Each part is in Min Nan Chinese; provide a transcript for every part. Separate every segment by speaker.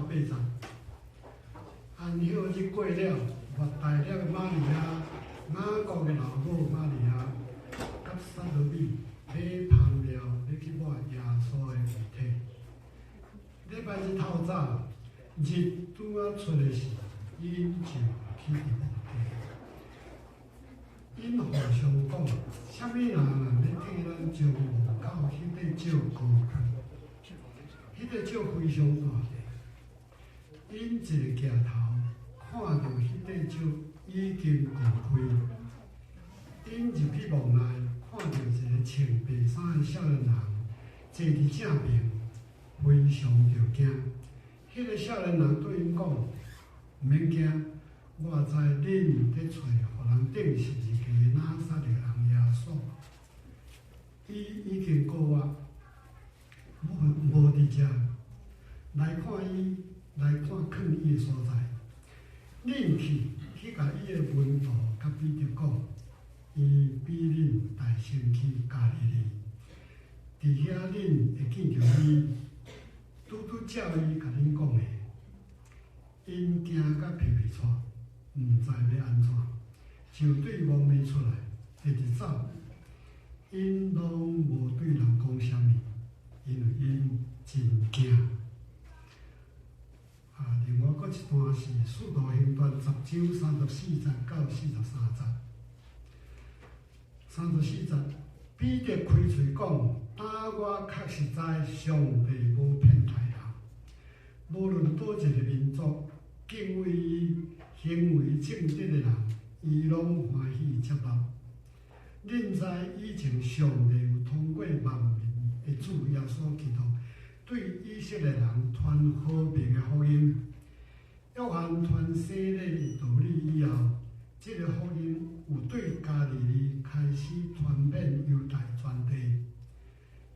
Speaker 1: 到八節。安息日過了，抹大拉的瑪利亞、雅各的老母瑪利亞，佮撒羅米買香料，欲去抹耶穌的遺體。禮拜日透早，日拄仔出來時，𪜶就去佇墓地。𪜶互相講：啥物人欲替咱將墓口彼塊石移開？彼塊石非常大。𪜶一个徛頭，看著彼塊石已經移開。𪜶入去墓內，看著一个穿白衫的少年人坐佇正爿，非常著驚。彼个少年人對𪜶講：毋免驚，我知恁佇揣予人釘十字架的拿撒勒人耶穌。伊已經復活，無佇遮。來看伊，來看囥伊的所在。恁去去共伊的門徒佮彼得講，伊比恁代先去加利利，佇遐恁會見著伊，拄拄照伊共恁講的。𪜶驚甲皮皮掣，毋知欲按怎，就對墓裡出來，直直走。𪜶攏無對人講啥物，因為𪜶真驚。啊，另外閣一段是《使徒行傳》10章34節到43節。34節，彼得開喙講：今我確實知上帝無偏待人，無論佗一个民族，敬畏伊、行為正直的人，伊攏歡喜接納。恁知以前上帝有通過萬民的主耶穌基督，對以色列人傳和平的福音。約翰傳洗禮的道理以後，這个福音有對加利利開始傳遍猶太全地，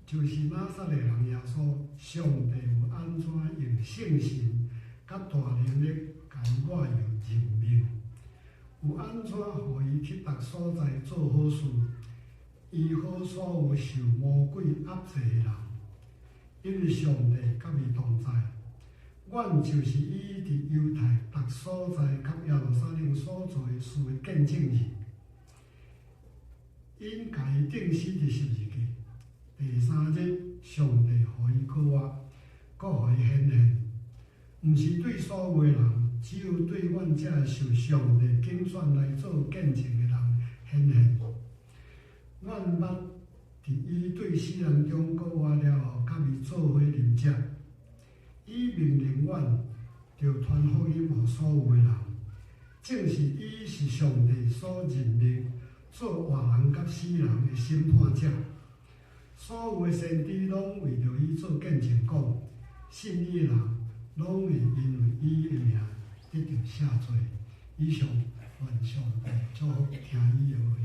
Speaker 1: 就是拿撒勒人耶穌，上帝有按怎用聖神佮大能力共伊抹油任命，有按怎予伊去逐所在做好事，醫好所有受魔鬼壓制的人，因為上帝佮伊同在。阮就是伊佇猶太逐所在佮耶路撒冷所做的事的見證人。𪜶共伊釘死佇十字架。第三日，上帝予伊復活，閣予伊顯現，毋是對所有的人，只有對阮這个受上帝揀選來做見證的人顯現。阮捌佇伊對死人中復活了後，佮伊做伙啉食。伊命令阮，著傳福音予所有的人，證實伊是上帝所任命做活人佮死人的審判者。所有的先知攏為著伊做見證，講信伊的人，攏會因為伊的名得著赦罪。以上，願上帝祝福聽伊的話。